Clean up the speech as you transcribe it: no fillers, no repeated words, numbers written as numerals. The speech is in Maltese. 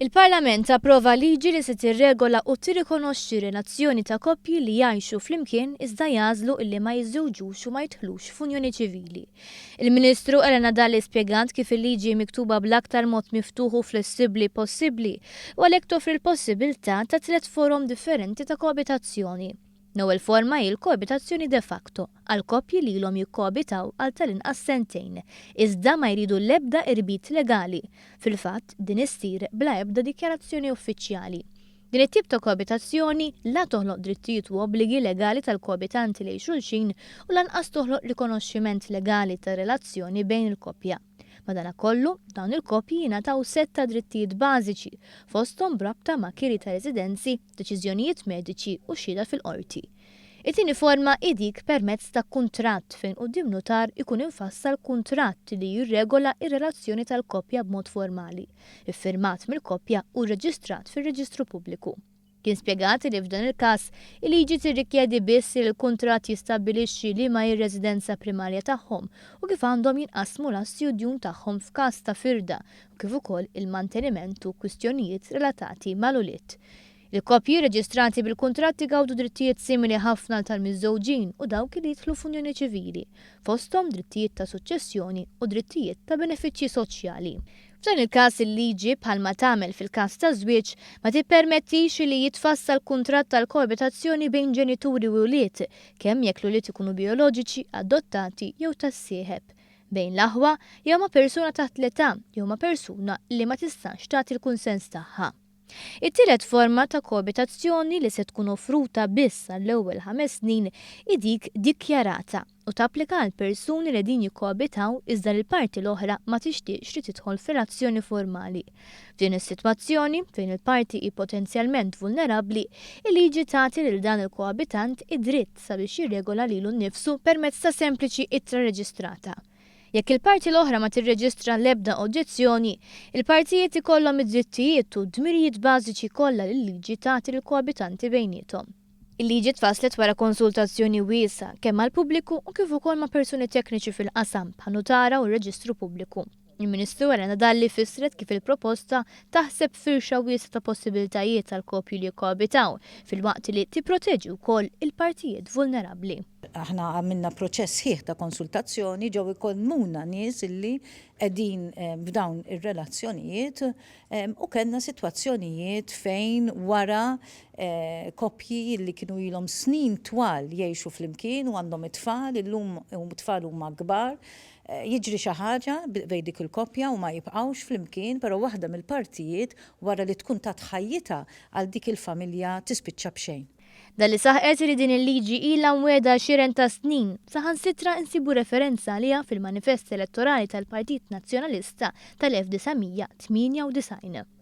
Il-Parlament approva liġi li se tirregola u tirrikonoxxi relazzjoni ta' koppji li jgħixu flimkien iżda jagħżlu illi ma jiżżewġux u ma jidħlux f'unjoni ċivili. Il-Ministru Elena Dalli spjegat kif il-liġi hi miktuba bl-aktar mod miftuħ u flessibbli possibbli u għalhekk toffri l-possibilità ta' tlett forom differenti ta' koabitazzjoni. L-ewwel forma hi l-koabitazzjoni de facto, għal koppji li ilhom jikkoabitaw għal tal-inqas sentejn, iżda ma jridu l-ebda irbit legali. Fil-fatt, din issir bla ebda dikjarazzjoni uffiċjali. Din it-tip ta' koabitazzjoni la toħloq drittijiet u obbligi legali tal-koabitanti lejn xulxin u lanqas toħloq rikonoxximent legali tar-relazzjoni bejn il-koppja. Madanakollu, dawn il-koppji jingħataw sett ta' drittijiet bażiċi, fosthom b'rabta ma' kiri ta' residenzi, deċiżjonijiet mediċi u xhieda fil-qorti. It-tieni forma hi dik permezz ta' kuntratt fejn quddiem nutar ikun imfassal kuntratt li jirregola r-relazzjoni tal-koppja b'mod formali, iffirmat mill-koppja u rreġistrat fir-reġistru pubbliku. Kien spjegat li f'dan il-każ, il-liġi tirrikjedi biss li l-kuntratt jistabbilixxi liema hi r-residenza primarja tagħhom u kif għandhom jinqasmu l-assi u d-djun tagħhom f'każ ta' firda u kif ukoll il-manteniment u kwistjonijiet relatati mal-ulied. Il-koppji rreġistrati bil-kuntratt igawdu drittijiet simili ħafna għal tal-miżżewġin u dawk li jidħlu f'unjoni ċivili, fosthom drittijiet ta' suċċessjoni u drittijiet ta' benefiċċji soċjali. F'dan il-każ il-liġi, bħalma tagħmel fil-każ taż-żwieġ, ma tippermettix li jitfassal kuntratt tal-koabitazzjoni bejn ġenituri u wlied, kemm jekk l-ulied ikunu bijoloġiċi, adottati jew tas-sieħeb, bejn l-aħwa, jew ma' persuna taħt l-età jew ma' persuna li ma tistax tagħti l-kunsens tagħha. It-tielet forma ta' koabitazzjoni li se tkun offruta biss għall-ewwel ħames snin hi dik dikjarata u tapplika għal persuni li qegħdin jikkoabitaw iżda li l-parti l-oħra ma tixtieqx li tidħol f'relazzjoni formali. F'din is-sitwazzjoni, fejn il-parti hi potenzjalment vulnerabbli, il-liġi tagħti lil dan il-koabitant id-dritt sabiex jirregola lilu nnifsu permezz ta' sempliċi ittra reġistrata. Jekk il-parti l-oħra ma tirreġistra l-ebda oġġezzjoni, il-partijiet ikollhom id-drittijiet u d-dmirijiet bażiċi kollha li l-liġi tagħti lill-koabitanti bejniethom. Il-liġi tfasslet wara konsultazzjoni wiesgħa kemm mal-pubbliku u kif ukoll ma' persuni tekniċi fil-qasam, bħan-nutara u r-reġistru pubbliku. Il-Ministru Elena Dalli fissret kif il-proposta taħseb f'firxa wiesgħa ta' possibiltajiet għall-koppji li jikkoabitaw, filwaqt li tipproteġi wkoll il-partijiet vulnerabbli. Aħna għamilna proċess sħiħ ta' konsultazzjoni, ġew ikellmuna nies illi qegħdin f'dawn ir-relazzjonijiet u kellna sitwazzjonijiet fejn wara koppji illi kienu ilhom snin twal jgħixu flimkien u għandhom it-tfal, illum it-tfal huma kbar, jiġri xi ħaġa bejn dik il-koppja u ma jibqgħux flimkien, però waħda mill-partijiet wara li tkun tat ħajjitha għal dik il-familja tispiċċa b'xejn. Dalli saħqet li din il-liġi ilha mwiegħda għexieren ta' snin, saħansitra insibu referenza għaliha fil-manifest elettorali tal-Partit Nazzjonalista tal-1998.